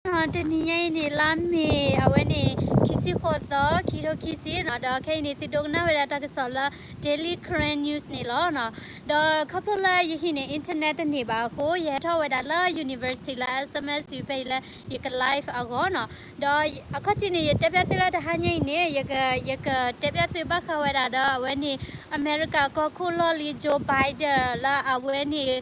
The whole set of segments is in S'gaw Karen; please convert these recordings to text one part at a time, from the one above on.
တနံၤညါအံၤန့ၣ် လါမ့ၤ အဝဲန့ၣ် ခံဆံဃိးသီ ခံထိခံဆံနီၤ, ဒီးခဲအံၤန့ၣ် သုဒိကနၣ်ဝဲဒၣ်တၢ်ကစီၣ်လၢ Daily Karen News န့ၣ်လီၤ. ဒီးခီဖျိလၢယဟံၣ်န့ၣ် internet တန့ၢ်ဘၣ်အဃိ ယဟဲထီၣ်ဝဲဒၣ်လၢ university လၢ S M S ဖဲအံၤလၢယက live အဂီၢ်နီၤ. ဒီးအခီၣ်ထံးန့ၣ် ယတဲပျးသုလၢတဟါညါအံၤန့ၣ် ယက, ယကတဲပျးသုဘၣ်ဃးဝဲဒၣ်ဒီး အဝဲန့ၣ် အမဲရကၤကီၢ်ခိၣ်လီၢ်လံၤ Joe Biden လၢအဝဲန့ၣ်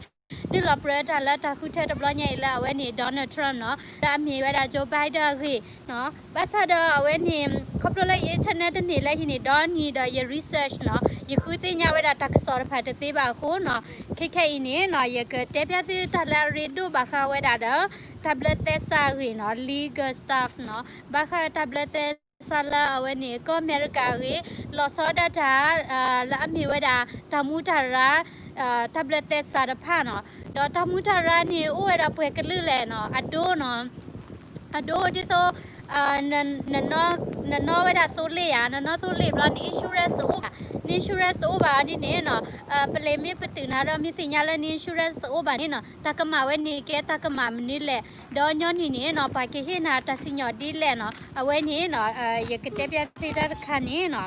နုာ်လီၤပြၢတၢ်လၢတၢ်ဃုထၢတဘျီညါအံၤလၢအဝဲန့ၣ် Donald Trump နီၤ, လၢအမ့ၢ်ဝဲဒၣ် Joe Biden အဂ့ၢ်နီၤ. ဘၣ်ဆၣ်ဒီးအဝဲန့ၣ် ခီဖျိလၢယ internet တန့ၢ်လၢဟံၣ်န့ၣ် ဒီနံၤဒီးယ research နီၤ, ယဃုသ့ၣ်ညါဝဲဒၣ်တၢ်ကစီၣ်တဖၣ်တသ့ဘၣ်အဃိနီၤ, ခဲခဲအံၤန့ၣ်နီၤ ယကတဲပျးသုတၢ်လၢအရ့ဒိၣ်ဘၣ်ဃးဝဲဒၣ်ဒီး တၢ်ဘျၢသဲစးအဂ့ၢ်နီၤ, legal stuff နီၤ, ဘၣ်ဃးတၢ်ဘျၢသဲ စးလၢအဝဲန့ၣ် ကီၢ်အမဲရကၤအဂ့ၢ် လီၤဆီဒၣ်တၢ် လၢအမ့ၢ်ဝဲဒၣ် တၢ်မူတၢ်ရၢ် တၢ်ဘျၢသဲစးတဖၣ်နီၤ. ဒီးတၢ်မူတၢ်ရၢ်န့ၣ် အိၣ်ဝဲဒၣ်ပှဲၤကလုာ်လဲၣ်နီၤ, အဒိနီၤ, အဒိဒ်သိး နနီၣ်ဝဲဒၣ်သိလ့ၣ်ဧါ, နနီၣ်သိလ့ၣ်ဘျီန့ၣ် insurance တအိၣ်ဘၣ်, န insurance တအိၣ်ဘၣ်ဒ်န့ၣ်နီၤ, ပလဲၤမ့ၢ်ပတုာ်နၤဒီးမ့ၢ်သ့ၣ်ညါလၢန insurance တအိၣ်ဘၣ်န့ၣ်နီၤ, တၢ်ကမၣ်ဝဲန့ၣ်ကဲတၢ်ကမၣ်မနုၤလဲၣ်, ဒီးညီနုၢ်န့ၣ်နီၤ ပှၤကဟ့ၣ်နၤတၢ်စံၣ်ညီၣ်ဒ်လဲၣ်နီၤ, အဝဲန့ၣ်နီၤ ယကတဲပျးသုတၢ်တခါန့ၣ်နီၤ.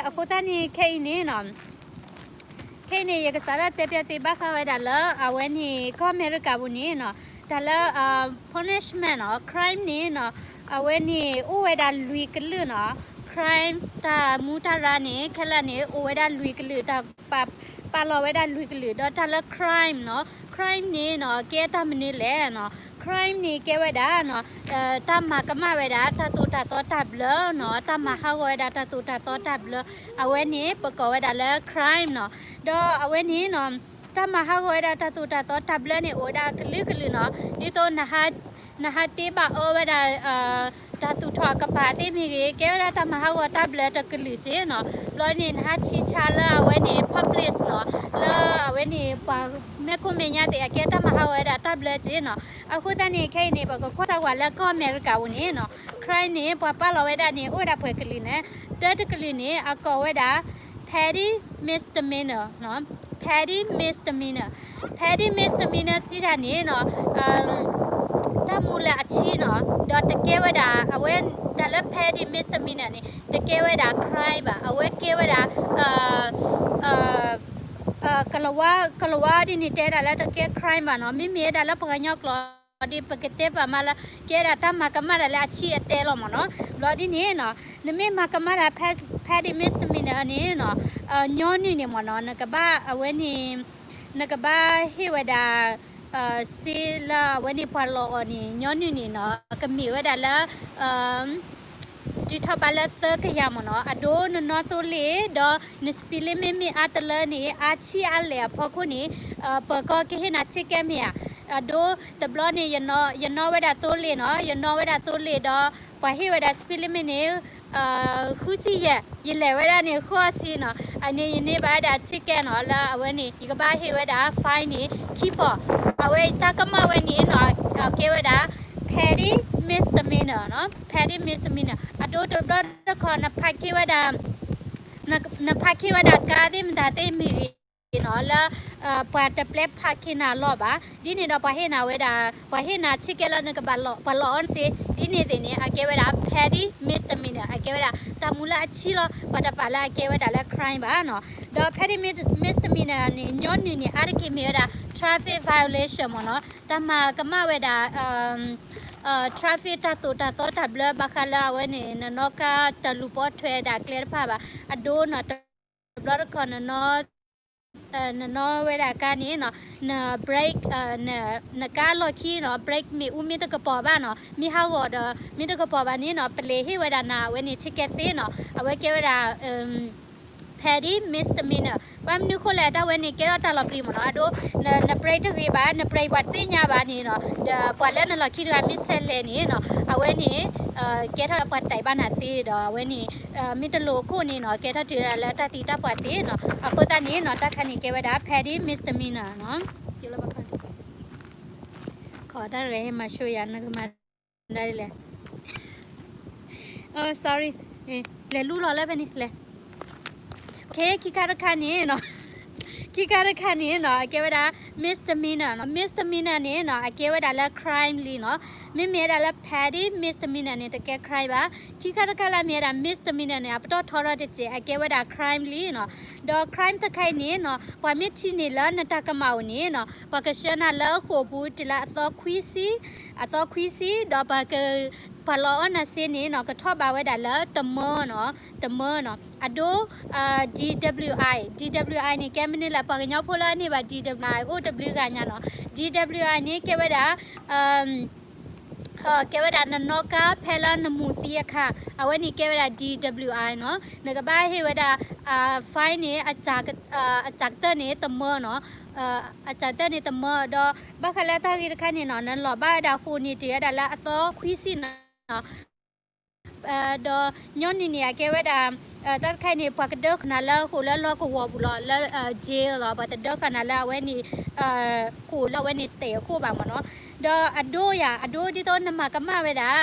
အဃိသတးန့ၣ် ခဲအံၤန့ၣ်နီၤ ခဲအံၤန့ၣ် ယကစးထီၣ်တဲပျးသုဘၣ်ဃးဝဲဒၣ်လၢ အဝဲန့ၣ် ကီၢ်အမဲရကၤပူၤန့ၣ်နီၤ, တၢ်လၢ punishment နီၤ, crime န့ၣ်နီၤ, အဝဲန့ၣ် အိၣ်ဝဲဒၣ်လွံၢ်ကလုာ်နီၤ, crime တၢ်မူတၢ်ရၢ်န့ၣ် ခဲလၢာ်န့ၣ် အိၣ်ဝဲဒၣ်လွံၢ်ကလုာ်, တၢ်ပာ်လီၤဝဲဒၣ်လွံၢ်ကလုာ်, ဒီးတၢ်လၢ crime နီၤ, crime န့ၣ်နီၤ ကဲတၢ်မနုၤလဲၣ်နီၤ, crime န့ၣ်ကဲဝဲဒၣ်နီၤ တၢ်မၤကမၣ်ဝဲဒၣ်တၢ်သိၣ်တၢ်သီတၢ်ဘျၢနီၤ, တၢ်မၤဟးဂီၤဝဲဒၣ်တၢ်သိၣ်တၢ်သီတၢ်ဘျၢ, အဝဲန့ၣ် ပကိးဝဲဒၣ်လၢ crime နီၤ. ဒီးအဝဲန့ၣ်နီၤ တၢ်မၤဟးဂီၤဝဲဒၣ်တၢ်သိၣ်တၢ်သီတၢ်ဘျၢန့ၣ် အိၣ်ဝဲဒၣ်ကလုာ်ကလုာ်နီၤ, ဒ်သိး နဟးတ့ဘၣ်အၢဝဲဒၣ် တၢ်သူၣ်ထီၣ်အကပၤသ့ၣ်မ့ၢ်ဂ့ၤ, ကဲဝဲဒၣ်တၢ်မၤဟးဂီၤတၢ်ဘျၢတကလုာ်က့နီၤ. ဘျီန့ၣ် နဟးဆံဆါလၢအဝဲန့ၣ် public နီၤ, လၢအဝဲန့ၣ် ပှၤမဲာ်ခိၣ်မဲာ်ညါသ့ၣ် အကဲတၢ်မၤဟးဂီၤဝဲဒၣ်တၢ်ဘျၢက့နီၤ. အဃိသတးန့ၣ် ခဲအံၤန့ၣ် ပကကွၢ်စၢ်ဝဲလၢကီၢ်အမဲရကၤပူၤန့ၣ်နီၤ, crime န့ၣ် ပှၤပာ်လီၤဝဲဒၣ်န့ၣ် အိၣ်ဝဲဒၣ်ပှဲၤကလုာ်န့ၣ်, တၢတကလုာ်န့ၣ် အကိးဝဲဒၣ် petty misdemeanor နီၤ, petty misdemeanor, petty misdemeanor စံးတၢ်န့ၣ်နီၤ တၢ်မူလၢအဆံနီၤ, ဒီးတကဲဝဲဒၣ် အဝဲတၢ်လၢ petty misdemeanor န့ၣ် တကဲဝဲဒၣ် crime ဘၣ်, အဝဲကဲဝဲဒၣ် ကလၤဝါ, ကလၤဝါဒ်န့ၣ် တဲဒၣ်လၢတကဲ crime ဘၣ်နီၤ, မ့မ့ၢ်ဝဲဒၣ်လၢပှၤကညီကျိာ်ဒီး ပကတဲပာ်မးလၢ ကဲဒၣ်တၢ်မၤကမၣ်တၢ်လၢအဆံအတဲလီၤမ့ၢ်နီၤ. ဘျီဒ်န့ၣ်နီၤ နမ့ၢ်မၤကမၣ်တၢ် petty misdemeanor န့ၣ်နီၤ, ညီနုၢ်န့ၣ်မ့ၢ်နီၤ နကဘၣ်အဝဲန့ၣ် နကဘၣ်ဟ့ၣ်ဝဲဒၣ် စ့လၢအဝဲန့ၣ်ပှၤလီၤအီၤန့ၣ် ညီနုၢ်န့ၣ်နီၤ ကမ့ၢ်ဝဲဒၣ်လၢ တုၤထီၣ်ဘးလၢသၢကယၤမ့ၢ်နီၤ, အဒိနနီၣ်သိလ့ၣ် ဒီးန speed limit မ့ၢ်အါတလၢန့ၣ် အါဆံအါလဲၣ်အဖီခိၣ်န့ၣ် ပၢၤကီၢ်ကဟ့ၣ်နၤ ticket မ့ၢ်ဧါ. အဒိတဘျီန့ၣ် ယနီၣ်ဝဲဒၣ်သိလ့ၣ်နီၤ, ယနီၣ်ဝဲဒၣ်သိလ့ၣ်ဒီး ပှၤဟ့ၣ်ဝဲဒၣ် speed limit န့ၣ် ဃုဆံယဲၢ်, ယလဲၤဝဲဒၣ်န့ၣ် ဃုဆံနီၤ, အန့ၣ်ယန့ၢ်ဘၣ်ဝဲဒၣ် ticket နီၤ, လၢအဝဲန့ၣ် ယကဘၣ်ဟ့ၣ်ဝဲဒၣ် fine န့ၣ် ခံပီၤ, အဝဲတၢ်ကမၣ်ဝဲန့ၣ်နီၤ ကဲဝဲဒၣ် petty misdemeanor နီၤ, petty misdemeanor အဒိတဘျီတခီၣ် နဖးခ့ဝဲဒၣ် နဖးခ့ဝဲဒၣ်ကါသ့ၣ်မတၤသ့ၣ်မ့ၢ်ဂ့ၤနီၤ လၢ ပှၤတပျဲဖးခ့နၤလီၢ်ဘၣ်, ဒ်န့ၣ်ဒီးပှၤဟ့ၣ်နၤဝဲဒၣ် ပှၤဟ့ၣ်နၤ ticket လၢနကဘၣ်လီၤ ပှၤလီၤအီၤစ့, ဒ်န့ၣ်သ့ၣ်န့ၣ် အကဲဝဲဒၣ် petty misdemeanor အကဲဝဲဒၣ် တၢ်မူလၢအဆံလီၤ, ပှၤတပာ်လၢအကဲဝဲဒၣ်လၢ crime ဘၣ်နီၤ. ဒီး petty misdemeanor န့ၣ် ညီနုၢ်န့ၣ် အါတက့ၢ်မ့ၢ်ဝဲဒၣ် traffic violation မ့ၢ်နီၤ, တၢ်မၤကမၣ်ဝဲဒၣ် traffic တၢ်သိၣ်တၢ်သီတၢ်ဘျၢ ဘၣ်ဃးလၢအဝဲန့ၣ် နနီၣ်ကါတၢ်လူၤပိာ်ထွဲဒၣ်ကျဲတဖၣ်ဘၣ်, အဒိနီၤ တဘျီတခီၣ် နနီၣ်ဝဲဒၣ်ကါန့ၣ်နီၤ န brake နကါလီၢ်ခံနီၤ brake မ့ၣ်အူမ့ၢ်တကပီၤဘၣ်နီၤ မ့ၢ်ဟးဂီၤဒီး မ့ၢ်တကပီၤဘၣ်န့ၣ်နီၤ ပလဲၤဟ့ၣ်ဝဲဒၣ်နၤ အဝဲန့ၣ် ticket သ့နီၤ အဝဲကဲဝဲဒၣ် petty misdemeanor ဘၣ်မနုၤဃိလဲၣ် တၢ်ဝဲန့ၣ် ကဲထီၣ်တၢ်လီၤပျံၤမ့ၢ်နီၤ အဒိ န brake တဂ့ၤဘၣ် န brake ပှၤတသ့ၣ်ညါဘၣ်န့ၣ်နီၤ ဒီးပှၤလၢနလီၢ်ခံတဂၤမ့ၢ်ဆဲးလဲၤန့ၣ်နီၤ အဝဲန့ၣ် ကဲထီၣ်ပှၤတဲာ်ဘၣ်နၤသ့ဒီး အဝဲန့ၣ် မ့ၢ်တလိၤအခိၣ်န့ၣ်နီၤ ကဲထီၣ်တုၤဒၣ်လၢတၢ်သံတၢ်ပှၢ်သ့နီၤ အဃိသတးန့ၣ်နီၤ တၢ်ခါန့ၣ်ကဲဝဲဒၣ် petty misdemeanor နီၤ ခီတၢ်ရဲဟဲမၤဆိယၤနကမၤဒ်လဲၣ် sorry လဲၤလူလီၤလၢဖဲန့ၣ် လဲၤ ခံခါတခါန့ၣ်နီၤ ခံခါတခါန့ၣ်နီၤ အကဲဝဲဒၣ် misdemeanor နီၤ misdemeanor န့ၣ်နီၤ အကဲဝဲဒၣ်လၢ crime လံနီၤ မ့မ့ၢ်ဝဲဒၣ်လၢ petty misdemeanor န့ၣ် တကဲ crime ဘၣ်. ခံခါတခါလၢအမ့ၢ်ဝဲဒၣ် misdemeanor န့ၣ် အပတီၢ်ထီထီၣ်တစဲး အကဲဝဲဒၣ် crime လံနီၤ. ဒီး crime တခါအံၤန့ၣ်နီၤ ပှၤမ့ၢ်ထံၣ်န့ၢ်လၢနတၢ်ကမၣ်အိၣ်န့ၣ်နီၤ ပှၤကဆှၢနၤလၢဃိာ်ပူၤတုၤလၢအသီခွံဆံ, အသီခွံဆံ, ဒီးပှၤက ပှၤလီအီၣ်နၤစ့န့ၣ်နီၤ ကထီၣ်ဘးဝဲဒၣ်လၢတမၢနီၤ, တမၢနီၤ. အဒိ DWI, DWI န့ၣ် ကဲမနုၤလဲၣ် ပှၤကညီဖိလၢအန့ၢ်ဘၣ် DWI အိၣ်တဘျုးဂၤညါနီၤ. DWI န့ၣ် ကဲဝဲဒၣ် ကဲဝဲဒၣ်နနီၣ်ကါဖဲလၢနမူၤသံအခါ, အဝဲန့ၣ်ကဲဝဲဒၣ် DWI နီၤ. နကဘၣ်ဟ့ၣ်ဝဲဒၣ် fine န့ၣ် အစှၤကတၢၢ်န့ၣ် တမၢနီၤ, အစှၤကတၢၢ်န့ၣ်တမၢ. ဒီးဘၣ်ဃးလၢတၢ်ဂ့ၢ်တခါန့ၣ်နီၤ နလီၤဘၣ်ဝဲဒၣ်ဃိာ်န့ၣ် တုၤဝဲဒၣ်လၢအသီခွံဆံနီၤ. ဒီးညီနုၢ်န့ၣ် အကဲဝဲဒၣ် တၢ်တခါအံၤန့ၣ် ပှၤကဒၢဃာ်နၤလၢဃိာ်လၢလီၢ်ကဝီၤပူၤလီၤ, လၢ jail လီၤ. ပှၤတဒၢဃာ်နၤလၢအဝဲန့ၣ် ဃိာ်လၢအဝဲန့ၣ် state အဃိာ်ဘၣ်မ့ၢ်နီၤ. ဒီးအဒိယၤ အဒိဒ်သိးနမၤကမၣ်ဝဲဒၣ်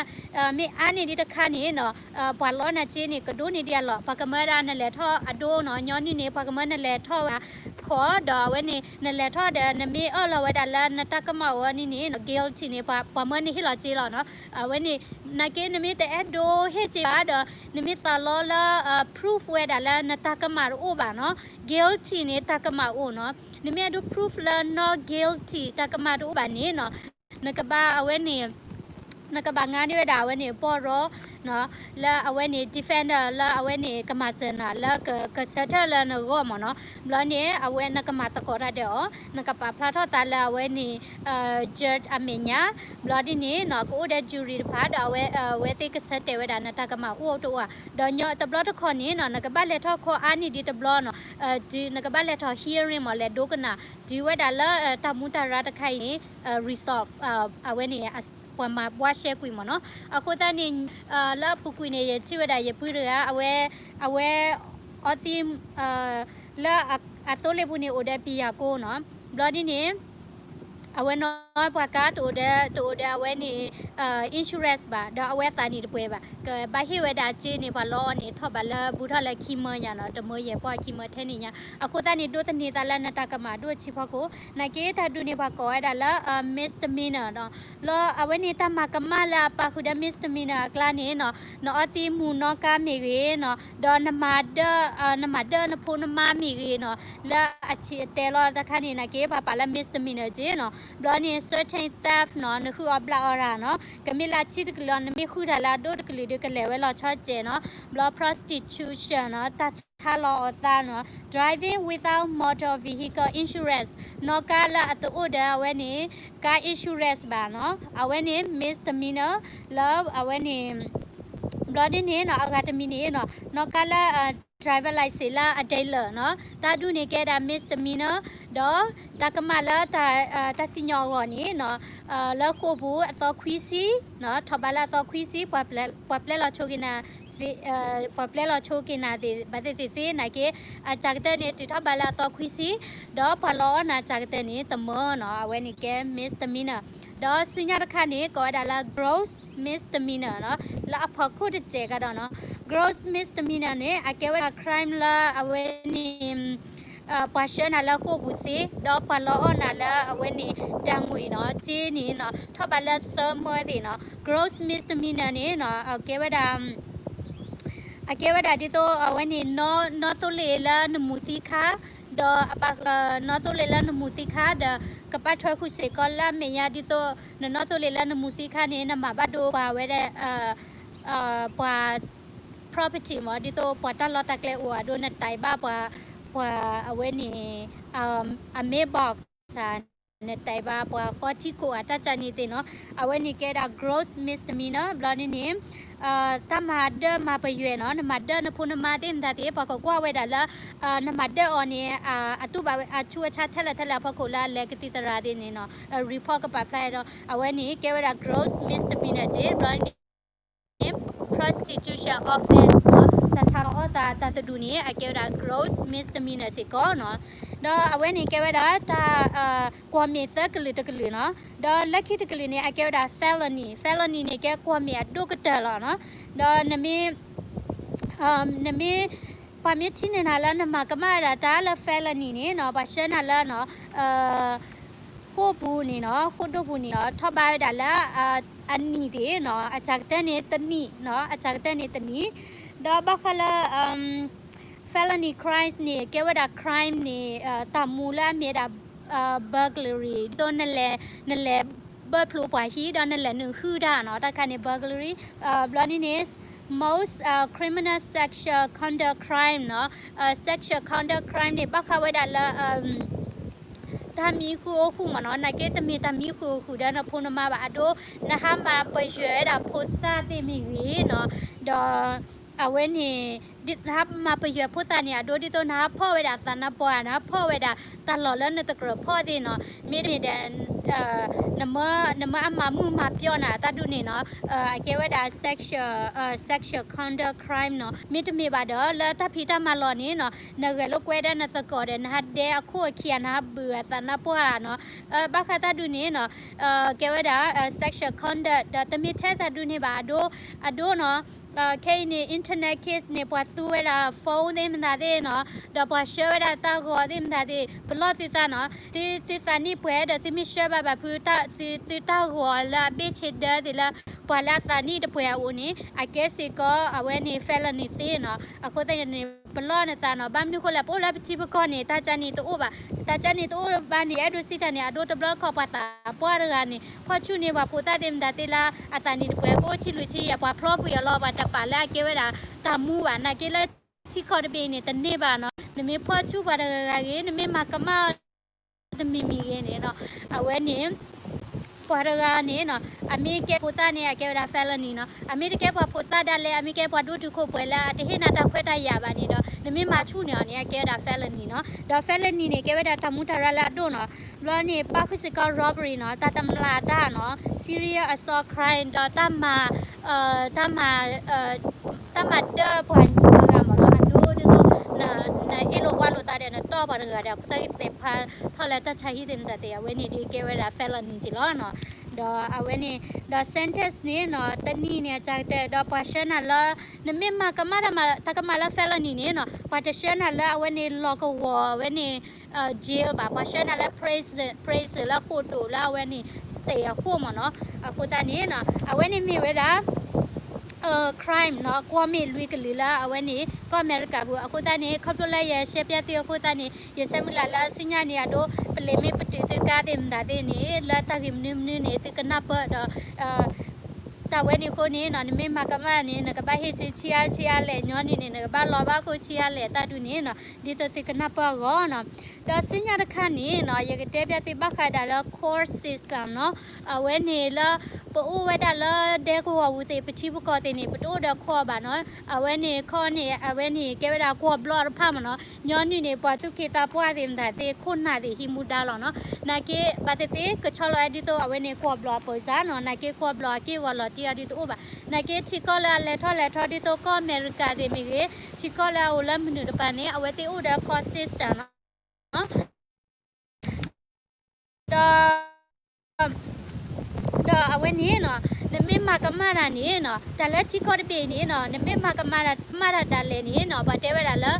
မ့ၢ်အါန့ၢ်ဒံးတခါန့ၣ်နီၤ ပှၤလီနၤစ့န့ၣ် ကဒိန့ၢ်ဒံးအလီၢ်. ပှၤကမၢဒၣ်နလဲၤထီၣ်အဒိနီၤ, ညီနုၢ်န့ၣ် ပှၤကမၢနလဲၤထီၣ်ဝဲဒၣ် court ဒီးအဝဲန့ၣ် နလဲၤထီၣ်ဒီး နမ့ၢ်အၢၣ်လီၤဝဲဒၣ်လၢနတၢ်ကမၣ်အိၣ်န့ၣ်န့ၣ် guilty န့ၣ် ပှၤမၢနဟ့ၣ်လီၤစ့လီၤနီၤ. အဝဲန့ၣ် နာ်က့နမ့ၢ်တအဲၣ်ဒိးဟ့ၣ်စ့ဘၣ်ဒီး နမ့ၢ်သးလီလၢ proof ဝဲဒၣ်လၢနတၢ်ကမၣ်တအိၣ်ဘၣ်နီၤ, guilty န့ၣ် တၢ်ကမၣ်အိၣ်နီၤ. နမ့ၢ်အဲၣ်ဒိး proof လၢ not guilty တၢ်ကမၣ်တအိၣ်ဘၣ်န့ၣ်နီၤ နကဘၣ်အဝဲန့ၣ် နကဘၣ်ငါန့ၢ်ဝဲဒၣ်အဝဲန့ၣ် ပီၢ်ရီ လၢအဝဲန့ၣ် defender လၢအဝဲန့ၣ် ကမၤစၢၤနၤလၢက ကဆၢထၢၣ်လၢနဂီၢ်မ့ၢ်နီၤ. ဘျီန့ၣ် အဝဲနကမၤသကိးတၢ်ဒီးအီၤ, နကပာ်ဖျါထီၣ်သးလၢအဝဲန့ၣ် judge အမဲာ်ညါ. ဘျီဒ်န့ၣ်နီၤ ကအိၣ်ဒီး jury တဖၣ်ဒီး အဝဲသ့ၣ်ကဆၢတဲာ်ဝဲဒၣ်နတၢ်ကမၣ်အိၣ်တအိၣ်ဧါ. ဒီးတဘျီတခီၣ်န့ၣ်နီၤ နကဘၣ်လဲၤထီၣ် court အါန့ၢ်ဒံးတဘျီနီၤ တုၤနကဘၣ်လဲၤထီၣ် hearing မ့ၢ် လဲၤဒိကနၣ် တုၤဝဲဒၣ်လၢတၢ်မူတၢ်ရၢ်တခါအံၤန့ၣ် resolve အဝဲန့ၣ် ပှၤမၤဘှါရှဲကွံာ်မ့ၢ်နီၤ. အဃိသတးန့ၣ် လၢအပူၤကွံာ်န့ၣ် ယထံၣ်ဝဲဒၣ်ယပုၢ်တဂၤ အဝဲ အဝဲ အီသံး လၢအသိလ့ၣ်ပူၤန့ၣ် အိၣ်ဒီး ပယၤကိနီၤ. ဘျီဒ်န့ၣ် အဝဲနီၢ်ပှၤကါတအိၣ်ဒီး တအိၣ်ဒီးအဝဲန့ၣ် insurance ဘၣ် ဒီးအဝဲအသးန့ၣ်တပှဲၤဘၣ် ကဘၣ်ဟ့ၣ်ဝဲဒၣ်စ့န့ၣ် ပှၤလီအီၤန့ၣ် ထီၣ်ဘးလၢဘူးထီၣ်လၢခံမၢညါနီၤ, တမၢယဲၢ်ပီၢ်ခံမၢထဲန့ၣ်ညါ. အဃိသတးန့ၣ် ဒိးသန့ၤသးလၢနတၢ်ကမၣ်ဒိၣ်အဆံးဖီခိၣ် နာ်က့တၢ်ဒုးန့ၣ် ပှၤကိးဝဲဒၣ်လၢ misdemeanor နီၤ. လၢအဝဲန့ၣ်တၢ်မၤကမၣ်လၢအပာ်ဃုာ်ဒီး misdemeanor အကျါန့ၣ်နီၤ နအီသံးမူၤနီၣ်ကါမ့ၢ်ဂ့ၤနီၤ ဒီးနမၤဒၢ နမၤဒၢနဖိနမါမ့ၢ်ဂ့ၤနီၤ လၢအဆံးအတဲလီၤတခါန့ၣ် နာ်က့ပှၤပာ်လၢ misdemeanor က့နီၤ. ဘျီန့ၣ် certain theft နီၤ နဃုအီၣ်ဘျးအီၣ်တၢ်နီၤ ကမ့ၢ်လၢအဆံးတကလုာ်လီၤ နမ့ၢ်ဃုတၢ်လၢအဒိၣ်တကလုာ်ဒီး ကလဲၤဝဲလီၤဆီစဲးနီၤ. ဘျီ prostitution နီၤ တၢ်ဆါလီၤအီၣ်သးနီၤ driving without motor vehicle insurance နီၣ်ကါလၢအတအိၣ်ဒီးအဝဲန့ၣ် ကါ insurance ဘၣ်နီၤ အဝဲန့ၣ် misdemeanor လၢအဝဲန့ၣ် ဘျီဒ်န့ၣ်နီၤ အဂၤတမံၤန့ၣ်နီၤ နီၣ်ကါလၢ driver license လၢအ dealer နီၤ တၢ်ဒုးန့ၣ်ကဲဒၣ် misdemeanor ဒီးတၢ်ကမၣ်လၢ တၢ်စံၣ်ညီၣ်အဂီၢ်န့ၣ်နီၤ လၢဃိာ်ပူၤအသီခွံဆံ ထီၣ်ဘးလၢအသီခွံဆံ ပှၤပျဲလီၤဆိက့ၤနၤ ပှၤပျဲလီၤဆိက့ၤနၤသ့ၣ် ဘၣ်သ့ၣ်သ့ၣ်သ့ၣ်နာ်က့ အစှၤကတၢၢ်န့ၣ် တုၤထီၣ်ဘးလၢအသီခွံဆံ ဒီးပှၤလီအီၣ်နၤစှၤကတၢၢ်န့ၣ် တမၢနီၤ အဝဲန့ၣ်ကဲ misdemeanor ဒီးဆူညါတခါန့ၣ် ကိးဝဲဒၣ်လၢ gross misdemeanor နီၤ လၢအဖီခိၣ်တစဲးကဒီးနီၤ gross misdemeanor န့ၣ် အကဲဝဲဒၣ် crime လၢအဝဲန့ၣ် ပှၤဆှၢနၤလၢဃိာ်ပူၤသ့ ဒီးပှၤလီအီၣ်နၤလၢအဝဲန့ၣ် ဒၣ်မှံၤနီၤ စ့န့ၣ်နီၤ ထီၣ်ဘးလၢသၢမၢသ့ၣ်နီၤ gross misdemeanor န့ၣ်နီၤ အကဲဝဲဒၣ် အကဲဝဲဒၣ်ဒ်သိးအဝဲန့ၣ် နီၣ်သိလ့ၣ်လၢနမူၤသံခါ ဒီးအပာ် နီၣ်သိလ့ၣ်လၢနမူၤသံခါဒီး ကပာ်ထွဲဃုာ်စ့ၢ်ကီးလၢအမဲာ်ညါဒ်သိး နနီၣ်သိလ့ၣ်လၢနမူၤသံခါန့ၣ် နမၤဘၣ်ဒိပှၤဝဲဒၣ် ပှၤ property မ့ၢ် ဒ်သိးပှၤတၢ်လီၢ်တၢ်ကျဲအိၣ်အဒိ နတၢ်အံၤဘၣ်ပှၤ ပှၤအဝဲန့ၣ် အ mailbox နတၢ်အံၤဘၣ်ပှၤဃီထံခိၣ်အတၢ်ကၢ်န့ၣ်သ့ၣ်နီၤ အဝဲန့ၣ်ကဲဒၣ် gross misdemeanor ဘျီဒ်န့ၣ် တၢ်မၤဒၢမၤပယွဲနီၤ နမၤဒၢနဖိနမါသ့ၣ်မတၤသ့ၣ် ပှၤကကွၢ်ဝဲဒၣ်လၢ နမၤဒၢအီၤန့ၣ် အတူၢ်ဘၣ်ဝဲအဆူးအဆါထဲလဲၣ်ထဲလဲၣ်အဖီခိၣ်လၢအလဲၤကသံၣ်သရၣ်သ့ၣ်န့ၣ်နီၤ report ကပာ်ဖျါဒီး အဝဲန့ၣ်ကဲဝဲဒၣ် gross misdemeanor က့ ဘျီန့ၣ် prostitution offense နီၤ တၢ်ဆါလီၤအီၣ်သးတၢ်တဒူၣ်န့ၣ် အကဲဝဲဒၣ် gross misdemeanor စ့ၢ်ကီးနီၤ ဒီးအဝဲန့ၣ်ကဲဝဲဒၣ်တၢ် ကွီၢ်မ့ၢ်သၢကလုာ်တကလုာ်နီၤ ဒီးလၢခံတကလုာ်န့ၣ် အကဲဝဲဒၣ် felony felony န့ၣ်ကဲကွီၢ်မ့ၢ်အဒိၣ်ကတၢၢ်လီၤနီၤ ဒီးနမ့ၢ် နမ့ၢ် ပှၤမ့ၢ်ထံၣ်န့ၢ်နၤလၢနမၤကမၣ်ဝဲဒၣ်တၢ်လၢ felony န့ၣ်နီၤ ပှၤဆှၢနၤလၢနီၤ ဃိာ်ပူၤန့ၣ်နီၤ ဃိာ်ဒိၣ်ပူၤန့ၣ်နီၤ ထီၣ်ဘးဝဲဒၣ်လၢ အနံၣ်သ့ၣ်နီၤ, အစှၤကတၢၢ်န့ၣ်တနံၣ်နီၤ, အစှၤကတၢၢ်န့ၣ်တနံၣ်, ဒီးဘၣ်ဃးလၢ felony crimes န့ၣ် ကဲဝဲဒၣ် crime န့ၣ် တၢ်မူလၢအမ့ၢ်ဒၣ် burglary ဒ်သိးနလဲၤ နလဲၤဘၢၣ်ဖျိပှၤဟံၣ် ဒီးနလဲၤနုာ်ဟုၣ်တၢ်နီၤ, တၢ်ခါန့ၣ် burglary, ဘျီန့ၣ်န့ၣ် most criminal sexual conduct crime နီၤ, sexual conduct crime န့ၣ် ဘၣ်ဃးဝဲဒၣ်လၢ တၢ်မံဃုာ်အိၣ်ဃုာ်မ့ၢ်နီၤ, နာ်က့တမ့ၢ်တၢ်မံဃုာ်အိၣ်ဃုာ်ဒီးနဖိနမါဘၣ်, အဒိ နဟးမၤပယွဲဝဲဒၣ်ဖိသၣ်သ့ၣ်မ့ၢ်ဂ့ၤနီၤ, ဒီး အဝဲန့ၣ် နဟးမၤပယွဲဖိသၣ်န့ၣ် အဒိဒ်သိးနဟးဖီၣ်ဝဲဒၣ်သးနါပှၢ်, နဟးဖီၣ်ဝဲဒၣ်တၢ်လီၢ်လၢနတကြၢးဖီၣ်သ့ၣ်နီၤ, မ့တမ့ၢ်ဒီး နမ့ၢ်အမၤမုာ်မၤပျီၢ်နၤတၢ်ဒုးန့ၣ်နီၤ, အကဲဝဲဒၣ် sexual, sexual conduct crime နီၤ, မ့တမ့ၢ်ဘၣ်ဒီး လၢတၢ်ဖံးတၢ်မၤလီၢ်န့ၣ်နီၤ, နဂဲၤလိာ်ကွဲဒီးနသကိးဒီး နဟးဒဲအခိၣ်အခံ နဟးဘုးအသးနါပှၢ်နီၤ, ဘၣ်ဃးတၢ်ဒုးန့ၣ်နီၤ, ကဲဝဲဒၣ် sexual conduct ဒီးတမ့ၢ်ထဲတၢ်ဒုးန့ၣ်ဘၣ်, အဒိ အဒိနီၤ, ခဲအံၤန့ၣ် internet case န့ၣ် ပှၤသူဝဲဒၣ် phone သ့ၣ်မတၤသ့ၣ်နီၤ, ဒီးပှၤဆှၢဝဲဒၣ်တၢ်ဂီၤသ့ၣ်မတၤသ့ၣ် ပလီၢ်သုသးနီၤ, သုသးနံၣ်ပှဲၤဒီးသုမ့ၢ်ဆှၢဘၣ်ဘၣ်ဖု သုတၢ်ဂီၤလၢအဘ့ၣ်ဆ့ဒၢသ့ၣ်လၢ ပှၤလၢအသးနံၣ်တပှဲၤအအိၣ်န့ၣ် အကဲစ့ၢ်ကီးအဝဲန့ၣ် felony သ့နီၤ, အဃိသတးန့ၣ် ပလီၢ်နသးနီၤ, ဘၣ်မနုၤဃိလဲၣ် ပအိၣ်လၢပထံပကီၢ်န့ၣ် တၢ်ကါန့ၣ်တအိၣ်ဘၣ်, တၢ်ကါန့ၣ်တအိၣ်ဘၣ်န့ၣ် အဲၣ်ဒိးစံးတၢ်န့ၣ် အဒိတဘျီတခီၣ်ပှၤသးပှၢ်တဂၤန့ၣ် ဖီၣ်ဆူၣ်န့ၢ်ပှၤဖိသၣ်သ့ၣ် မတၤသ့ၣ်လၢအသးနံၣ်တပှဲၤ ကအိၣ်ဆံလွံၢ်ဆံယဲၢ် ပှၤဖျီကွံာ်အီၤလီၤ, ပှၤတပာ်လၢအကဲဝဲဒၣ်တၢ်မူဘၣ်, နာ်က့လၢထံကီၢ်တဘ့ၣ်အံၤန့ၣ် တန့ၢ်ဘၣ်နီၤ, နမ့ၢ်ဖီၣ်ဆူၣ်ပှၤတဂၤဂ့ၤ နမ့ၢ်မၤကမၣ် တမံၤမံၤဂ့ၤန့ၣ်နီၤ, အဝဲန့ၣ် ပှၤတဂၤန့ၣ်နီၤ အမ့ၢ်ကဲဖိသၣ်န့ၣ် အကဲဝဲဒၣ် felony နီၤ, အမ့ၢ်တကဲပှၤဖိသၣ်ဒၣ်လဲာ် အမ့ၢ်ကဲပှၤဒိၣ်တုာ်ခိၣ်ပှဲၤလၢ အတဟ့ၣ်နၤတၢ်ခွဲးတၢ်ယာ်ဘၣ်န့ၣ်ဒီး နမ့ၢ်မၤဆူၣ်န့ၢ်အီၤန့ၣ် အကဲဝဲဒၣ် felony နီၤ, ဒီး felony န့ၣ် ကဲဝဲဒၣ်တၢ်မူတၢ်ရၢလၢအဒိၣ်နီၤ, ဘျီန့ၣ် ပၣ်ဃုာ်စ့ၢ်ကီး robbery နီၤ, တၢ်တမျၢ်တၢ်နီၤ, serial assault crime ဒီးတၢ်မၤ တၢ်မၤ တၢ်မၤဒၢပှၤတဂၤမ့ၢ်နီၤ, အဒိဒ်သိး နအ့ၣ်လိာ်ဝါလိာ်သးဒီး နတီၢ်ပှၤတဂၤဒီး အခိၣ်သၣ်ဂ့ၤသဲးဖးထီၣ်လၢတၢ်ဆါဟံၣ်သ့ၣ်မတၤသ့ၣ် အဝဲန့ၣ်ဒ်ကဲဝဲဒၣ် felony က့လီၤနီၤ, ဒီးအဝဲန့ၣ် ဒီး sentence န့ၣ်နီၤ တနံၣ်န့ၣ် အစှၤကတၢၢ် ဒီးပှၤဆှၢနၤလၢ နမ့ၢ်မၤကမၣ်တၢ်မၤ တၢ်ကမၣ်လၢ felony န့ၣ်နီၤ ပှၤတဆှၢနၤလၢအဝဲန့ၣ်လီၢ်ကဝီၤ အဝဲန့ၣ် jail ဘၣ်, ပှၤဆှၢနၤလၢ prison, prison လၢဃိာ်ဒိၣ်လၢအဝဲန့ၣ် state အဃိမ့ၢ်နီၤ, အဃိသတးန့ၣ်နီၤ အဝဲန့ၣ်မ့ၢ်ဝဲဒၣ် crime နီၤ ကွီၢ်မ့ၢ်လွံၢ်ကလုာ်လၢအဝဲန့ၣ် ကီၢ်အမဲရကၤပူၤ, အဃိသတးန့ၣ် ခီဖျိလၢယရှဲပျၢ်သုအဃိသတးန့ၣ် ယဆၢမုၢ်လၢ်လၢဆူညါန့ၣ် အဒိ ပလံးမ့ၢ်ပတုာ်သုကါသ့ၣ်မတၤသ့ၣ်န့ၣ် လၢတၢ်ဂ့ၢ်မနုၤမနုၤန့ၣ် သုကနၢ်ပၢၢ်ဒီး တၢ်ဝဲန့ၣ်အဃိန့ၣ်နီၤ နမ့ၢ်မၤကမၣ်န့ၣ် နကဘၣ်ဟ့ၣ်စုဆံးအါဆံးအါလဲၣ်, ညီနုၢ်န့ၣ် နကဘၣ်လီၤဘၣ်ခိၣ်ဆံးအါလဲၣ် တၢ်ဒုးန့ၣ်နီၤ ဒ်သိးသုကနၢ်ပၢၢ်အဂီၢ်နီၤ, ဒီးဆူညါတခါန့ၣ်နီၤ ယကတဲပျၢ်သုဘၣ်ဃးဒၣ်လၢ court system နီၤ, အဝဲန့ၣ်လၢ ပအိၣ်ဝဲဒၣ်လၢဒဲကဝီၤပူၤသ့ၣ် ပထံပကီၢ်သ့ၣ်န့ၣ် ပတအိၣ်ဒီး court ဘၣ်နီၤ, အဝဲန့ၣ် court န့ၣ် အဝဲန့ၣ်ကဲဝဲဒၣ်ကွီၢ်ဘျီတဖၣ်မ့ၢ်နီၤ, ညီနုၢ်န့ၣ် ပှၤသူၣ်က့သးပှၢ်သ့ၣ်မတၤသ့ၣ် ခိၣ်နၢ်သ့ၣ်ဟံးမူဒါလီၤနီၤ, နာ်က့ဘၣ်သ့ၣ်သ့ၣ် ကဆီလီၤဝဲဒ်သိးအဝဲန့ၣ်ကွီၢ်ဘျီအပၢၤစၢ်နီၤ, နာ်က့ကွီၢ်ဘျီအက့ၢ်အဂီၤလီၤတံၢ်အီၤဒုးတအိၣ်ဘၣ်, နာ်က့ထံကီၢ်လၢအလဲၤထီၣ်လဲၤထီဒ်သိးကီၢ်အမဲရကၤသ့ၣ်မ့ၢ်ဂ့ၤ, ထံကီၢ်လၢအအိၣ်လၢမနုၤတပၤန့ၣ် အဝဲသ့ၣ်အိၣ်ဒီး court system နီၤ, ဒီး ဒီးအဝဲန့ၣ်နီၤ နမ့ၢ်မၤကမၣ်တၢ်န့ၣ်နီၤ တၢ်လၢထံကီၢ်တဘ့ၣ်အံၤန့ၣ်နီၤ နမ့ၢ်မၤကမၣ်တၢ် မၤတၢ်ဒၣ်လဲာ်န့ၣ်နီၤ ပှၤတဲဝဲဒၣ်လၢ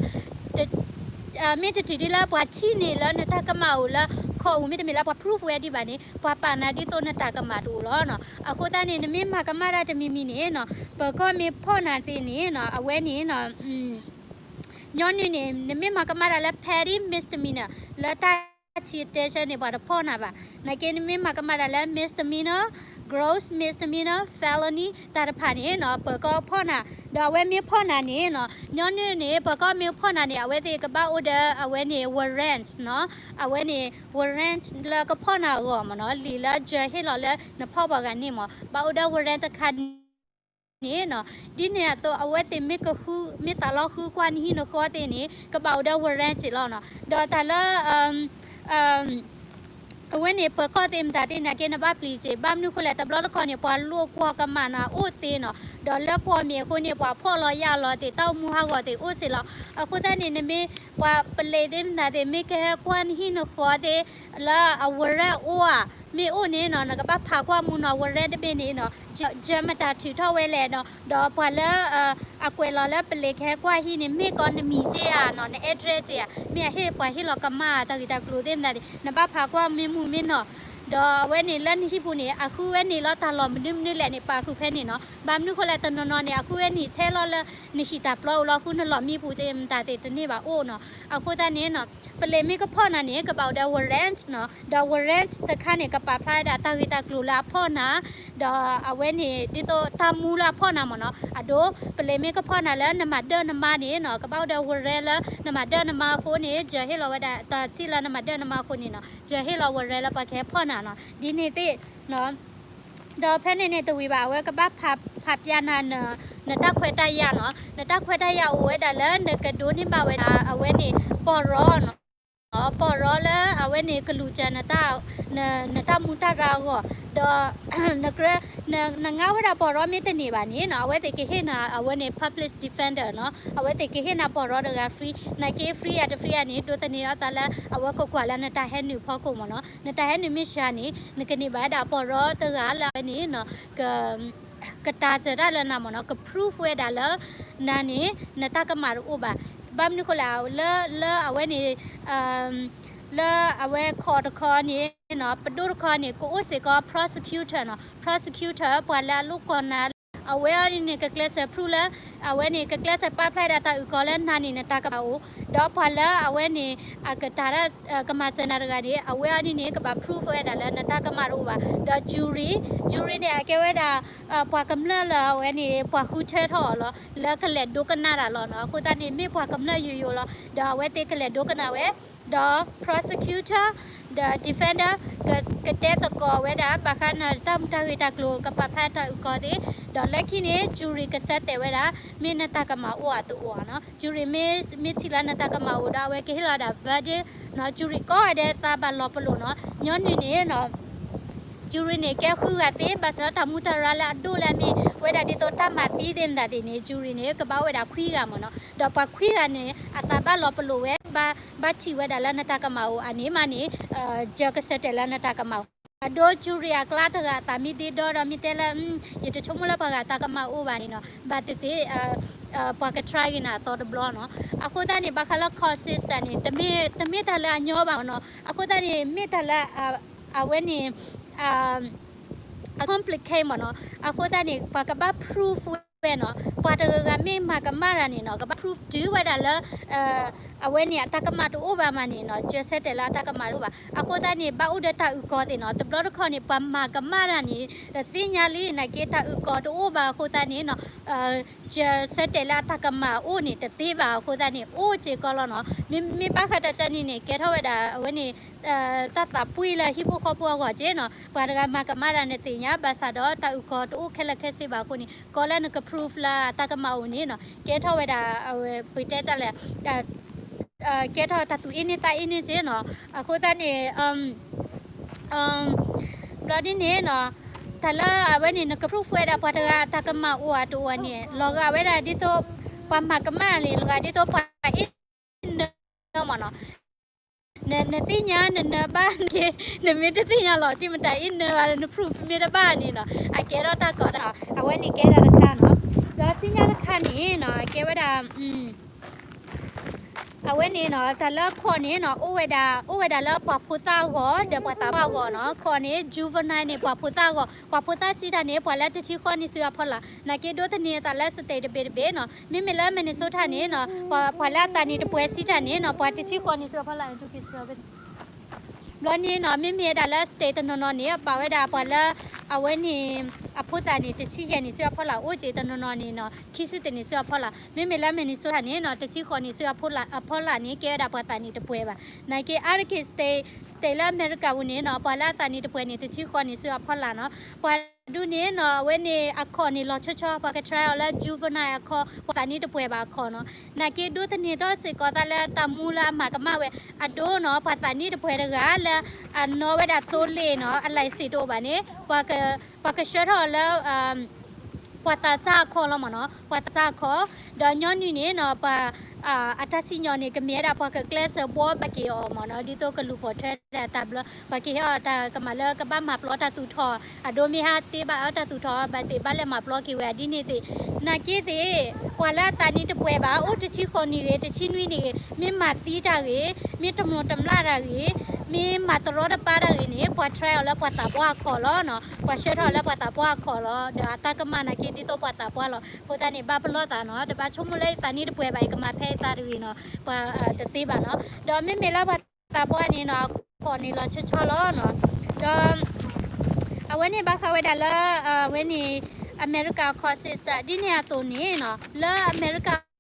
မ့ၢ်တတုၤဒ်လၢပှၤထံၣ်န့ၢ်လၢနတၢ်ကမၣ်အိၣ်လၢ court ပူၤ မ့တမ့ၢ်လၢပှၤ proof ဝဲဒံးဘၣ်န့ၣ် ပှၤပာ်နၤဒ်သိးနတၢ်ကမၣ်တအိၣ်လီၤနီၤ. အဃိသတးန့ၣ် နမ့ၢ်မၤကမၣ်တၢ်တမံၤမံၤန့ၣ်နီၤ ပၢၤကီၢ်မ့ၢ်ဖီၣ်နၤသ့န့ၣ်နီၤ အဝဲန့ၣ်နီၤ ညီနုၢ်န့ၣ် နမ့ၢ်မၤကမၣ်တၢ်လၢ petty misdemeanor လၢတၢ်ဆံးတဲဆၢန့ၣ် ပှၤတဖီၣ်နၤဘၣ်. နာ်က့နမ့ၢ်မၤကမၣ်တၢ်လၢ misdemeanor, gross misdemeanor, felony တၢ်တဖၣ်န့ၣ်နီၤ ပၢၤကီၢ်ဖီၣ်နၤ, ဒီးအဝဲမ့ၢ်ဖီၣ်နၤန့ၣ်နီၤ ညီနုၢ်န့ၣ် ပၢၤကီၢ်မ့ၢ်ဖီၣ်နၤန့ၣ် အဝဲသ့ၣ်ကဘၣ်အိၣ်ဒီးအဝဲန့ၣ် warrant နီၤ, အဝဲန့ၣ် warrant လၢကဖီၣ်နၤအဂီၢ်မ့ၢ်နီၤ လံာ်လၢ judge ဟ့ၣ်လီၤလၢနဖီၣ်ပှၤဂၤန့ၣ်မ့ၢ် ဘၣ်အိၣ်ဒီး warrant တခါန့ၣ် န့ၣ်နီၤ ဒ်န့ၣ်အသိး အဝဲသ့ၣ်မ့ၢ်ကဃု မ့ၢ်သးလီဃုကွၢ်နဟံၣ်နဃီသ့ၣ်န့ၣ် ကဘၣ်အိၣ်ဒီး warrant က့လီၤနီၤ. ဒီးတၢ်လၢ အဝဲန့ၣ် ပၢၤကီၢ်သ့ၣ်မတၤသ့ၣ်နာ်က့ နဘၣ်ပျံၤစ့ၢ် ဘၣ်မနုၤဃိလဲၣ် တဘျီတခီၣ်န့ၣ် ပှၤလိာ်ကွီၢ်ကမၣ်နၤအိၣ်သ့နီၤ, ဒီးလၢကွီၢ်မ့ၢ်အဃိန့ၣ် ပှၤဖီၣ်လီၤယာ်လီၤသ့ၣ် တၢ်အိၣ်မူဟးဂီၤသ့ၣ်အိၣ်စ့ၢ်လီၤ. အဃိသတးန့ၣ် နမ့ၢ် ပှၤပလံးသ့ၣ်မတၤသ့ၣ် မ့ၢ်ကဟဲကွၢ်နဟံၣ်နဃီသ့ၣ် လၢအ warrant အိၣ်ဧါ မ့ၢ်အိၣ်န့ၣ်နီၤ နကဘၣ်ဖးကွၢ်မူနီၤ warrant တဘ့ၣ်န့ၣ်နီၤ judge မတၤထုးထီၣ်ဝဲလဲၣ်နီၤ ဒီးပှၤလၢ အကွဲးလီၤလၢပလံးကဟဲကွၢ်ဟံၣ်န့ၣ် မ့ၢ်ကီးနမံၤက့ဧါနီၤ န address က့ဧါ မ့ၢ်အဟ့ၣ်ပှၤဟ့ၣ်လီၤကမၣ်တၢ်ဂ့ၢ်တၢ်ကျိၤသ့ၣ်မတၤသ့ၣ် နဘၣ်ဖးကွၢ်မ့ၢ်မူမ့ၢ်နီၤ ဒီးအဝဲန့ၣ်လၢနဟံၣ်ပူၤန့ၣ် အဃုဝဲန့ၣ်လီၤတၢ်လီၢ်မနုၤမနုၤလဲၣ်န့ၣ် ပာ်ဃုာ်ဖဲန့ၣ်နီၤ. ဘၣ်မနုၤဃိလဲၣ် တနီၤနီၤန့ၣ် အဃုဝဲန့ၣ်ထဲလီၤလၢ နဟံၣ်တၢ်ပျီအိၣ်လီၤ ဃုနလီၢ်မံပူၤသ့ၣ်မတၤသ့ၣ်တန့ၢ်ဘၣ်အိၣ်နီၤ. အဃိသတးန့ၣ်နီၤ ပလံးမ့ၢ်ကဖီၣ်နၤန့ၣ် ကဘၣ်အိၣ်ဒီး warrant နီၤ. ဒီး warrant တခါန့ၣ် ကပာ်ဖျါဝဲဒၣ်တၢ်ဂ့ၢ်တၢ်ကျိၤလၢအဖီၣ်နၤ ဒီးအဝဲန့ၣ် ဒ်သိးတၢ်မူလၢအဖီၣ်နၤမ့ၢ်နီၤ. အဒိ ပလံးမ့ၢ်ကဖီၣ်နၤလၢနမၤဒၢနမါန့ၣ်နီၤ ကဘၣ်အိၣ်ဒီး warrant လၢနမၤဒၢနမါအဃိန့ၣ် ယဟ့ၣ်လီၤဝဲဒၣ် တၢ်ထံၣ်လၢနမၤဒၢနမါအဃိန့ၣ်နီၤ ယဟ့ၣ်လီၤ warrant လၢပှၤကဟဲဖီၣ်နၤနီၤ. ဒ်န့ၣ်သ့ၣ်နီၤ ဒီးဖဲန့ၣ်န့ၣ်တဝံၤဘၣ် အဝဲကဘၣ်ဖးဖးပျါနၤ နတၢ်ခွဲးတၢ်ယာ်နီၤ. နတၢ်ခွဲးတၢ်ယာ်အိၣ်ဝဲဒၣ်လၢနကဒိးန့ၢ်ဘၣ်ဝဲဒၣ် အဝဲန့ၣ် ပီၢ်ရီနီၤ. ပီၢ်ရီလၢအဝဲန့ၣ်ကလူၤစၢၤ နတၢ်မူတၢ်ရၤအဂီၢ် ဒီး နကြၢး နငါဝဲဒၣ်ပီၢ်ရီမ့ၢ်တန့ၢ်ဘၣ်န့ၣ်နီၤ အဝဲသ့ၣ်ကဟ့ၣ်နၤ အဝဲန့ၣ် public defender နီၤ. အဝဲသ့ၣ်ကဟ့ၣ်နၤပီၢ်ရီတဂၤ free နာ်က့ free ဧါတ free ဧါန့ၣ် ဒိးသန့ၤအသးလၢအဝဲကကွၢ်လၢနတၢ်ဟဲနုာ်ဖီခိၣ်မ့ၢ်နီၤ. နတၢ်ဟဲနုာ်မ့ၢ်စှၤန့ၣ် နကန့ၢ်ဘၣ်ဝဲဒၣ်ပီၢ်ရီတဂၤလၢအဝဲန့ၣ်နီၤ က ကတၢ်စၢၤတၢ်လၢနၤမ့ၢ်နီၤ က prove ဝဲဒၣ်လၢ နၤန့ၣ် နတၢ်ကမၣ်တအိၣ်ဘၣ်. ဘၣ်မနုၤဃိလဲၣ် လၢ လၢအဝဲန့ၣ် လၢအဝဲခီၣ်တခီန့ၣ်နီၤ ပဒိၣ်တခီန့ၣ် ကအိၣ်စ့ၢ်ကီး prosecutor နီၤ. Prosecutor ပှၤလၢအလိၣ်ကီၢ်နၤ အဝဲအီၤဒ်န့ၣ် ကကျဲးစၢး prove လၢ အဝဲန့ၣ် ကကျဲးစၢးပာ်ဖျါဒၣ်တၢ်အုၣ်ကီၤလၢနၤန့ၣ် နတၢ်ကမၣ်အိၣ်, ဒီးပှၤလၢအဝဲန့ၣ် အကတၢ် ကမၤစၢၤနၤတဂၤန့ၣ် အဝဲအီၤဒ်န့ၣ် ကဘၣ် prove ဝဲဒၣ်လၢနတၢ်ကမၣ်တအိၣ်ဘၣ်. ဒီး jury, jury န့ၣ် အကဲဝဲဒၣ် ပှၤကမျၢၢ်လၢအဝဲန့ၣ် ပှၤဃုထၢထီၣ်အီၤလီၤ, လၢကလဲၤဒိကနၣ်တၢ်လီၤနီၤ. အဃိသတးန့ၣ် မ့ၢ်ပှၤကမျၢၢ်ယိယိလီၤ. ဒီးအဝဲသ့ၣ်ကလဲၤဒိကနၣ်ဝဲ, ဒီး prosecutor, ဒီး defender ကတဲသကိးဝဲဒၣ် ဘၣ်ဃးနတၢ်မူတၢ်ဂ့ၢ်တၢ်ကျိၤ ကပာ်ဖျါတၢ်အုၣ်ကီၤသ့ၣ်, ဒီးလၢခံန့ၣ် jury ကဆၢတဲာ်ဝဲဒၣ် မ့ၢ်နတၢ်ကမၣ်အိၣ်ဧါတအိၣ်ဧါနီၤ. jury မ့ၢ် မ့ၢ်ထံၣ်လၢနတၢ်ကမၣ်အိၣ်ဒီး အဝဲကဟ့ၣ်လီၤဒၣ် verdict နီၤ. jury ကိးဂၤဒဲးသးဘၣ်လီၤပလိာ်နီၤ. ညီနုၢ်န့ၣ်နီၤ jury န့ၣ် ကဲဃုဂၤသ့ ဘၣ်ဆၣ်ဒီးတၢ်မူတၢ်ရၢလၢအဒိၣ်လၢအမ့ၢ်ဝဲဒၣ်ဒ်သိးတၢ်မၤသံသ့ၣ်မတၤသ့ၣ်န့ၣ် jury န့ၣ် ကဘၣ်အိၣ်ဝဲဒၣ်ခွံဂၤမ့ၢ်နီၤ. ဒီးပှၤခွံဂၤန့ၣ် အသးဘၣ်လီၤပလိာ်ဝဲ ဘၣ် ဘၣ်ထံၣ်ဝဲဒၣ်လၢနတၢ်ကမၣ်အိၣ်အန့ၣ်မးန့ၣ် ယကဆၢတဲာ်လၢနတၢ်ကမၣ်အိၣ်. အဒိ jury အကျါတဂၤအသးမ့ၢ်ဒ့ဒီဒီးမ့ၢ်တဲလၢ ယတဆိကမိၣ်လၢပှၤဂၤတၢ်ကမၣ်အိၣ်ဘၣ်န့ၣ်နီၤ ဘၣ်သ့ၣ်သ့ၣ် ပှၤက try က့ၤနၤအသီတဘျီနီၤ. အဃိသတးန့ၣ် ဘၣ်ဃးလၢ court system န့ၣ် တမ့ၢ်တၢ်လၢအညီဘၣ်နီၤ. အဃိသတးန့ၣ် မ့ၢ်တၢ်လၢ အဝဲန့ၣ် အ complicate မ့ၢ်နီၤ. အဃိသတးန့ၣ် ပှၤကဘၣ် prove ဝဲနီၤ. ပှၤတဂၤဂၤမ့ၢ်မၤကမၣ်တၢ်န့ၣ်နီၤ ကဘၣ် prove တုၤဝဲဒၣ်လၢ အဝဲန့ၣ် အတၢ်ကမၣ်တအိၣ်ဘၣ်မးန့ၣ်နီၤ ယဆၢတဲာ်လၢအတၢ်ကမၣ်တအိၣ်ဘၣ်. အဃိသတးန့ၣ် ဘၣ်အိၣ်ဒီးတၢ်အုၣ်ကီၤသ့ၣ်နီၤ. တဘျီတခီၣ်န့ၣ် ပှၤမၤကမၣ်တၢ်န့ၣ် သ့ၣ်ညါလံ နာ်က့တၢ်အုၣ်ကီၤတအိၣ်ဘၣ်အဃိသတးန့ၣ်နီၤ ယဆၢတဲာ်လၢအတၢ်ကမၣ်အိၣ်န့ၣ် တသ့ဘၣ်အဃိသတးန့ၣ် အိၣ်စ့ၢ်ကီးလီၤနီၤ. မ့မ့ၢ်ဘၣ်ဃးတၢ်ကန့ၣ်န့ၣ် ကဲထီၣ်ဝဲဒၣ် အဝဲန့ၣ် တၢ်သးပှံၢ်လၢဟံၣ်ဖိဃီဖိအဂီၢ်က့နီၤ. ပှၤတဂၤမၤကမၣ်တၢ်န့ၣ်သ့ၣ်ညါ ဘၣ်ဆၣ်ဒီးတၢ်အုၣ်ကီၤတအိၣ်ခဲလၢာ်ခဲဆ့ဘၣ်အဃိန့ၣ် ကီးလၢနက prove လၢအတၢ်ကမၣ်အိၣ်န့ၣ်နီၤ ကဲထီၣ်ဝဲဒၣ် အဝဲပတဲတၢ်လဲၣ် ကဲထီၣ်တၢ်သူၣ်အ့န့သးအ့န့က့နီၤ. အဃိသတးန့ၣ် ဘျီဒ်န့ၣ်နီၤ တၢ်လၢအဝဲန့ၣ် နက prove ဝဲဒၣ်ပှၤတဂၤအတၢ်ကမၣ်အိၣ်အတအိၣ်န့ၣ် လီၤဂာ်ဝဲဒၣ်ဒ်သိး ပှၤမၤကမၣ်န့ၣ် လီၤဂာ်ဒ်သိးပှၤအ့ၣ်နၢမ့ၢ်နီၤ. နသ့ၣ်ညါနနၢဘၣ်က့ နမ့ၢ်တသ့ၣ်ညါလီၤ တံၢ်မတၤအ့ၣ်နၢဘၣ် န prove မ့ၢ်တဘၣ်န့ၣ်နီၤ အကဲထီၣ်တၢ်ကီတၢ် အဝဲန့ၣ်ကဲဒၣ်တခါနီၤ. ဒီးဆူညါတခါန့ၣ်နီၤ ကဲဝဲဒၣ် အဝဲန့ၣ်နီၤ တၢ်လၢ court န့ၣ်နီၤ အိၣ်ဝဲဒၣ် အိၣ်ဝဲဒၣ်လၢပှၤဖိသၣ်အဂီၢ် ဒီးပှၤသးပှၢ်အဂီၢ်နီၤ. court န့ၣ် juvenile န့ၣ် ပှၤဖိသၣ်အဂီၢ် ပှၤဖိသၣ်စံးတၢ်န့ၣ် ပှၤလၢတဆံဃိးနံၣ်ဆူအဖီလာ် နာ်က့ဒိးသန့ၤအသးလၢ state တဘ့ၣ်တဘ့ၣ်နီၤ. မ့မ့ၢ်လၢ Minnesota န့ၣ်နီၤ ပှၤလၢအသးနံၣ်တပှဲၤစံးတၢ်န့ၣ်နီၤ ပှၤတဆံဃိးနံၣ်ဆူအဖီလာ်န့ၣ် ဘျီန့ၣ်နီၤ မ့မ့ၢ်ဝဲဒၣ်လၢ state တနီၤနီၤန့ၣ် ပာ်ဝဲဒၣ်ပှၤလၢ အဝဲန့ၣ် အဖိသၣ်န့ၣ် တဆံယဲၢ်နံၣ်ဆူအဖီလာ် အိၣ်က့ၤတနီၤနီၤန့ၣ်နီၤ ခံဆံသၢနံၣ်ဆူအဖီလာ်. မ့မ့ၢ်လၢ Minnesota န့ၣ်နီၤ တဆံဃိးနံၣ်ဆူအဖီလာ်န့ၣ် ကဲဝဲဒၣ်ပှၤသးနံၣ်တပှဲၤဘၣ်. နာ်က့ အါတက့ၢ် state, state လၢအမဲရကၤပူၤန့ၣ်နီၤ ပှၤလၢအသးနံၣ်တပှဲၤန့ၣ် တဆံဃိးနံၣ်ဆူအဖီလာ်နီၤ. ပှၤဒုးန့ၣ်နီၤ အဝဲန့ၣ် အ court န့ၣ် လီၤဆီဆီ ပှၤက try အီၤလၢ juvenile အ court ပှၤသးနံၣ်တပှဲၤဘၣ်အ court နီၤ. နာ်က့ဒိးသန့ၤထီၣ်စ့ၢ်ကီးသးလၢတၢ်မူလၢအမၤကမၣ်ဝဲ အဒိနီၤ ပှၤသးနံၣ်တပှဲၤတဂၤလၢ အနီၣ်ဝဲဒၣ်သိလ့ၣ်နီၤ အ license တအိၣ်ဘၣ်န့ၣ် ပှၤကဆှၢထီၣ်အီၤလၢ ပှၤသးစၢ်အ court လီၤမ့ၢ်နီၤ ပှၤသးစၢ်အ court. ဒီးညီနုၢ်န့ၣ်နီၤ ပှၤ အတၢ်စံၣ်ညီၣ်န့ၣ် ကမ့ၢ်ဝဲဒၣ်ပှၤကကျဲးစၢးဘှီဘၣ်က့ၤအီၤမ့ၢ်နီၤ ဒ်သိးကလူၤပိာ်ထွဲဒၣ်တၢ်ဘျၢ ပှၤကဟ့ၣ်အီၤတၢ်ကမၣ်လၢကဘၣ်မၤပျီတၢ်သူၣ်ထီၣ် အဒိမ့ၢ်ဟးတ့ဘၣ်အီၤတၢ်သူၣ်ထီၣ် ဘၣ်သ့ၣ်ဘၣ်လဲၤမၤပျီက့ၤဝဲဒ်န့ၣ်သ့ၣ် နာ်က့သ့ၣ် ပှၤလၢအသးနံၣ်တပှဲၤဘၣ် အိၣ်တဆံဃိးနံၣ်ဂ့ၤ တဆံနွံနံၣ်ဂ့ၤ မ့ၢ်မၤသံတၢ်ဂ့ၤ မ့ၢ်တမျီတမျၢ်တၢ်ဂ့ၤ မ့ၢ်မၤတရီတပါတၢ်ဂ့ၤန့ၣ် ပှၤ try အီၤလၢပှၤသးပှၢ်အခီၣ်လီၤနီၤ, ပှၤဆှၢထီၣ်လၢပှၤသးပှၢ်အခီၣ်လီၤ, ဒီးအတၢ်ကမၣ်နာ်က့ဒ်သိးပှၤသးပှၢ်လီၤ. အဃိသတးန့ၣ် ဘၣ်ပလီၢ်သးနီၤ, တဘၣ်ဆိကမိၣ်လၢယသးနံၣ်တပှဲၤဘၣ် ယကမၤဖဲယသးတဂ့ၤနီၤ, ပှၤတသ့ဘၣ်နီၤ. ဒီးမ့မ့ၢ်လၢပှၤသးပှၢ်န့ၣ်နီၤ အခီၣ်န့ၣ်လီၤဆီဆီလီၤနီၤ. ဒီး အဝဲန့ၣ်ဘၣ်ဃးဝဲဒၣ်လၢ အဝဲန့ၣ် အမဲရကၤအခီၣ် system ဒ်န့ၣ်အသိးန့ၣ်နီၤ, လၢအမဲရကၤ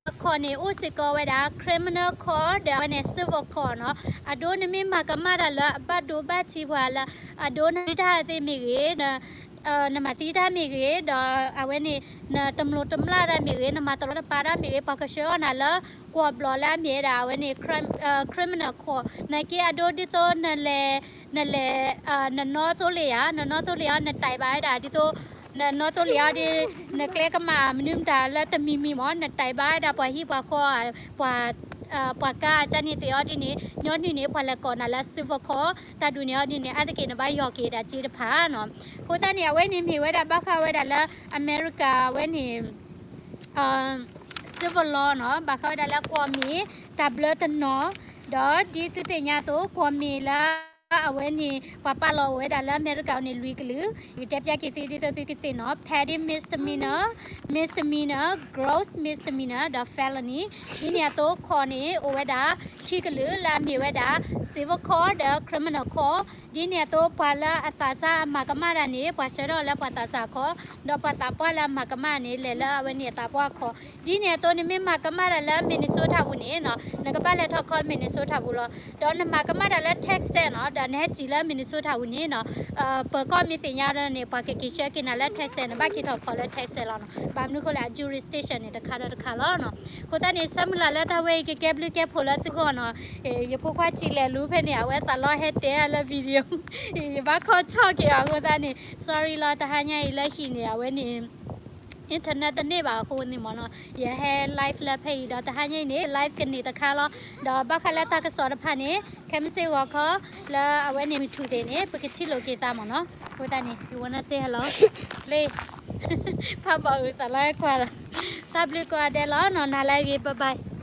အခီၣ်န့ၣ် အိၣ်စ့ၢ်ကီးဝဲဒၣ် criminal court ဒီးအဝဲန့ၣ် civil court နီၤ. အဒိနမ့ၢ်မၤကမၣ်တၢ်လၢအဘၣ်ဒိဘၣ်ထံးပှၤလၢ အဒိနသံတၢ်သ့မ့ၢ်ဂ့ၤ, နမၤသံတၢ်မ့ၢ်ဂ့ၤ, ဒီးအဝဲန့ၣ် နတမျိးတမျာ်တၢ်မ့ၢ်ဂ့ၤ, နမၤတရီတပါတၢ်မ့ၢ်ဂ့ၤ, ပှၤကဆှၢအီၤနၤလၢ ကွီၢ်ဘျီလၢအမ့ၢ်ဝဲဒၣ် အဝဲန့ၣ် crime- အ criminal court နာ်က့အဒိဒ်သိးနလဲၤ နလဲၤ နနီသိလ့ၣ်ဧါ, နနီသိလ့ၣ်အီၤ နတဲဘၣ်ဝဲဒၣ်ဒ်သိး နနီသိလ့ၣ်အီၤဒ် နကျဲကမၣ်မနုၤမတၤလၢတမံၤမံၤမး နတဲဘၣ်ဝဲဒၣ်ပှၤဟံၣ်ပှၤဃီ ပှၤ ပှၤကါအကါန့ၣ်သ့ၣ်အီၤဒ်န့ၣ် ညီနုၢ်န့ၣ် ပှၤလဲၤကိးနၤလၢ civil court တၢ်ဒုးန့ၣ်အီၤဒ်န့ၣ် အါတက့ၢ်နဘၣ်ယီၤက့ၤဒၣ်စ့တဖၣ်နီၤ. အဃိသတးန့ၣ် အဝဲန့ၣ်မ့ၢ်ဝဲဒၣ်ဘၣ်ဃးဝဲဒၣ်လၢအမဲရကၤအဝဲန့ၣ် civil law နီၤ, ဘၣ်ဃးဝဲဒၣ်လၢကွီၢ်မ့ၢ်တၢ်ဘျၢတနီၤ, ဒီးဒ်သုသ့ၣ်ညါအသိး ကွီၢ်မ့ၢ်လၢအဝဲန့ၣ် ပှၤပာ်လီၤအိၣ်ဝဲဒၣ်လၢအမဲရကၤအံၤန့ၣ် လွံၢ်ကလုာ်, ယတဲဖျါက့ၤသုဒ်သိးသုကသ့ၣ်နီၤ, petty misdemeanor, misdemeanor, gross misdemeanor ဒီး felony, ဒ်န့ၣ်အသိး court န့ၣ် အိၣ်ဝဲဒၣ်ခံကလုာ်လၢအမ့ၢ်ဝဲဒၣ် civil court ဒီး criminal court, ဒ်န့ၣ်အသိး ပှၤလၢအသးစၢ်မၤကမၣ်တၢ်န့ၣ် ပှၤဆှၢထီၣ်လၢပှၤသးစၢ်အခီၣ်, ဒီးပှၤသးပှၢ်လၢအမၤကမၣ်န့ၣ် လဲၤလၢအဝဲန့ၣ်အသးပှၢ်အခီၣ်, ဒ်န့ၣ်အသိး နမ့ၢ်မၤကမၣ်တၢ်လၢ Minnesota ပူၤန့ၣ်နီၤ, နကဘၣ်လဲၤထီၣ်ခီ Minnesota ပူၤလီၤ. ဒီးနမၤကမၣ်တၢ်လၢ Texas နီၤ, ဒီးနဟဲစံၣ်လၢ Minnesota ပူၤန့ၣ်နီၤ, ပၢၤကီၢ်မ့ၢ်သ့ၣ်ညါဒီးန့ၣ် ပှၤကက့ၤဆှၢက့ၤနၤလၢ Texas နဘၣ်က့ၤထီၣ်ခီလၢ Texas လီၤနီၤ. ဘၣ်မနုၤအဃိလဲၣ် အ jurisdiction န့ၣ် တခါဒီးတခါလီၤနီၤ. အဃိသတးန့ၣ် ဆၢမုၢ်လၢ်လၢတၢ်ဝဲအံၤကကဲဘျုးကဲဖှိၣ်လၢသုဂီၢ်နီၤ. ယဖိခွါစံၣ်လဲၤလူၤဖဲန့ၣ် အဝဲသးလီဟဲတဲလၢ video ယဘၣ်ခီၣ်ဆီၣ်က့ၤအီၤအဃိသတးန့ၣ် sorry လီၤ. တဟါညါအံၤလၢဟံၣ်န့ၣ် အဝဲန့ၣ် internet တန့ၢ်ဘၣ်အဃိန့ၣ်မ့ၢ်နီၤ, ယဟဲ live လၢဖဲအံၤဒီး တဟါညါအံၤန့ၣ် live ကန့ၢ်တခါလီၤ. ဒီးဘၣ်ဃးလၢတၢ်ကစီၣ်တဖၣ်န့ၣ် ခဲမုၢ်ဆ့ၣ်ဂီၤခီ လၢအဝဲန့ၣ် မုၢ်ထူၣ်သ့ၣ်န့ၣ် ပကထံၣ်လိာ်က့ၤသးမ့ၢ်နီၤ. အဃိသတးန့ၣ် you wanna say hello? လ့ ဖးဘီအုးသးလီဟဲကွၢ်ဒီး တၢ်ဘျုးကိးဂၤဒဲးလီၤနီၤ, နၤလၢအဂ့ၤ bye bye.